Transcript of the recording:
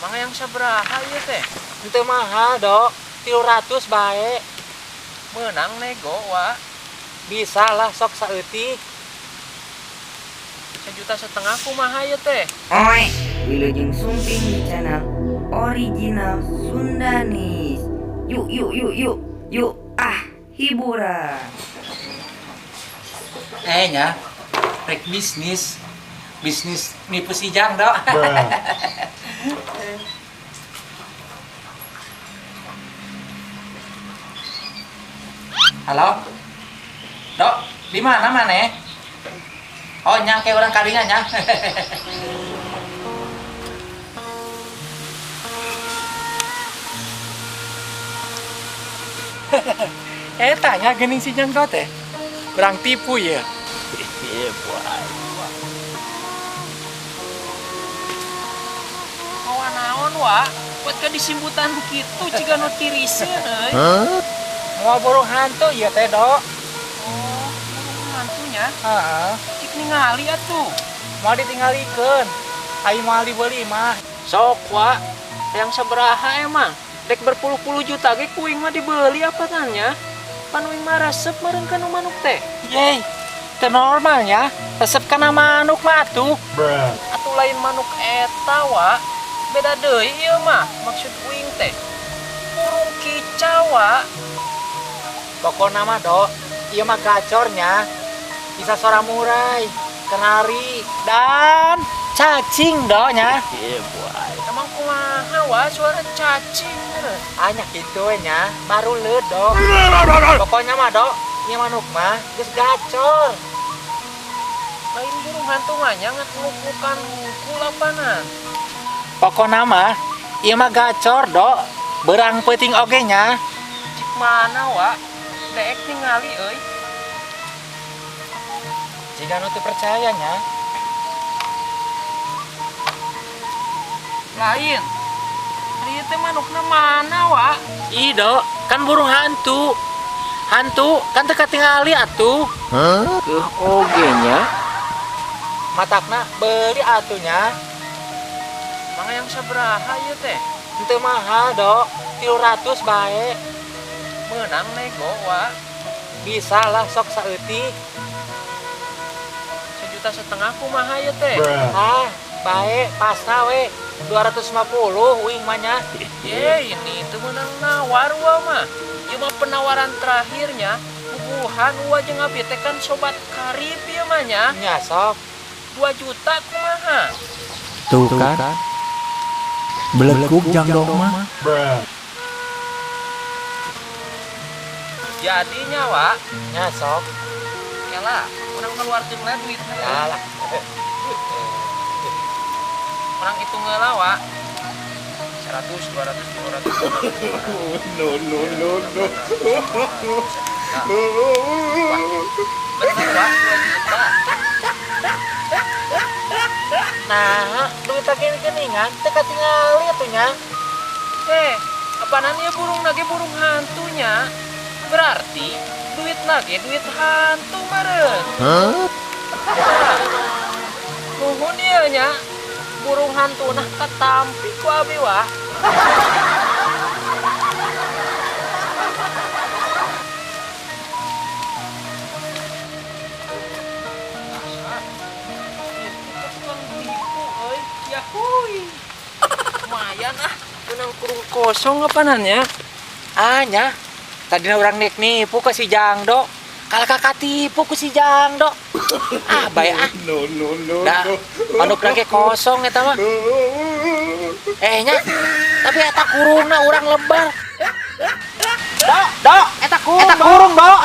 Emang yang sabaraha ieu teh? Henteu mahal, Dok. 300 bae. Meunang nego, Wa. Bisa lah sok saeutik. 1,5 juta kumaha ieu teh? Wilujeng Sumping di channel Original Sundanis. Yuk yuk yuk yuk yuk, ah, hiburan. Eh nya, rek bisnis. Bisnis nipu si Jang, Dok. Halo? Dok, di mana maneh? Oh, nya ke urang kadinya nya. Eh, tanya geuning si Jang teh. Urang tipu ya. Mawa naon, Wa? Buat ke disimbutan kitu jiga nu tiriseun euy. Mau burung hantu ya teh, Dok. Oh, burung hantunya. Heeh. Cik ningali atuh. Mau ditinggalikeun. Ayo mau dibeli mah. Sok, Wa. Yang sabaraha emang? Dek berpuluh-puluh juta ge ku uing mah dibeli apa tanya? Pan uing mah resep meureun kana manuk teh. Yeay, teu normalnya. Resep kana manuk mah atuh. Atuh lain manuk eta, Wa. Beda deui ieu mah. Maksud uing teh. Burung kicau, Wa. Pokokna mah, Dok, ieu mah gacornya. Bisa sora murai, kenari, dan cacing, Dok, nya. Emang kumaha, Wa, suara cacing meureun. Hanya gitu nya, baru leud, Dok. Pokoknya mah, Dok, ieu manuk mah geus gacor. Lain burung hantu mah nya ngakeluk-kelukan hungkul apanan. Pokokna mah ieu mah gacor, Dok. Beurang peuting oge nya. Cik mana, Wa? Deek ningali euy. Jika nu teu percaya nya. Lain. Ari ieu teh manukna mana, Wa? Ih, Dok, kan burung hantu. Hantu kan teu katingali atuh. Keuh oge nya. Matakna beli atuh nya. Emang yang sabaraha ieu teh? Henteu mahal, Dok. 300 bae. Meunang nego, Wa. Bisa lah sok saeutik. 1,5 juta kumaha ieu teh? Ah, bae pasna we. 250 uing mah nya. Ye, ini teu meunang nawar Wa mah. Ieu mah penawaran terakhirnya. Puguhan Wa jeung abi teh kan sobat karib ieu mah nya. Nya sok. 2 juta kumaha? Tuh kan. Belekuk Jang Dok mah. Jadinya, Wa. Nya sok. Kela, urang keluarkeun lah duitna. Ya lah. Urang hitung heula, Wa. 100, 200, 300, 400. No, no, no, no. Bener, Wa, 2 juta. Nah, duit lagi geningan teu katingali atuh nya. Eh, apaanan ieu burung nage burung hantunya? Berarti duit nage duit hantu meureun. Huh? Nuhun ieu nya. Burung hantu nah katampi ku abi, Wa. Lumayan ah, menang kurung kosong apanannya? Ah nya, tadi orang nek nipu ke si Jangdo. Kalah kakak tipu ke si Jangdo. Ah, bae ah. No, no, no, Dah, no. manuk lagi kosong eta mah. Eh nya, tapi eta kurungna urang lebar. Dok, dok, eta kurung, dok.